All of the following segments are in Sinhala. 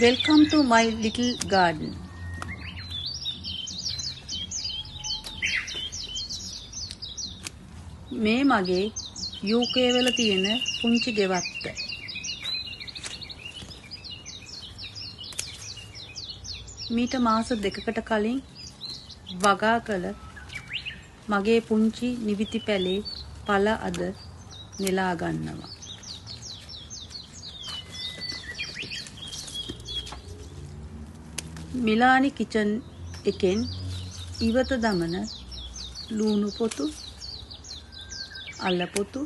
Welcome to my little garden. මේ මගේ UK වල තියෙන පුංචි ගෙවත්ත. මීට මාස දෙකකට කලින් වගා කළ මගේ පුංචි නිවිති පැලේ පළ අද නෙලා ගන්නවා. මිලානි කිචන් එකෙන් ඉවත දමන ලූණු පොතු, අල පොතු,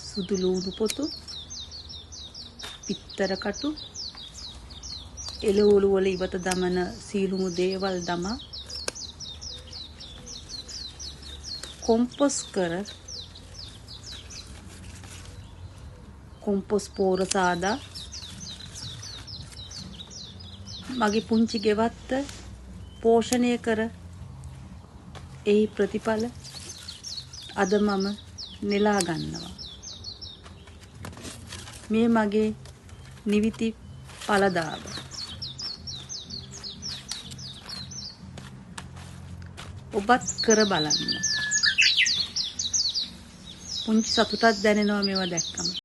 සුදු ලූණු පොතු, පිත්තර කටු, එළවලු වල ඉවත දමන සීලුම දේවල් දමා කොම්පොස් කර කොම්පොස් පෝර සාදා මගේ පුංචි ගෙවත්ත පෝෂණය කර එහි ප්‍රතිඵල අද මම නෙලා ගන්නවා. මේ මගේ නිවිති පළදාව. ඔබත් කර බලන්න. පුංචි සතුටක් දැනෙනවා මේවා දැක්කම.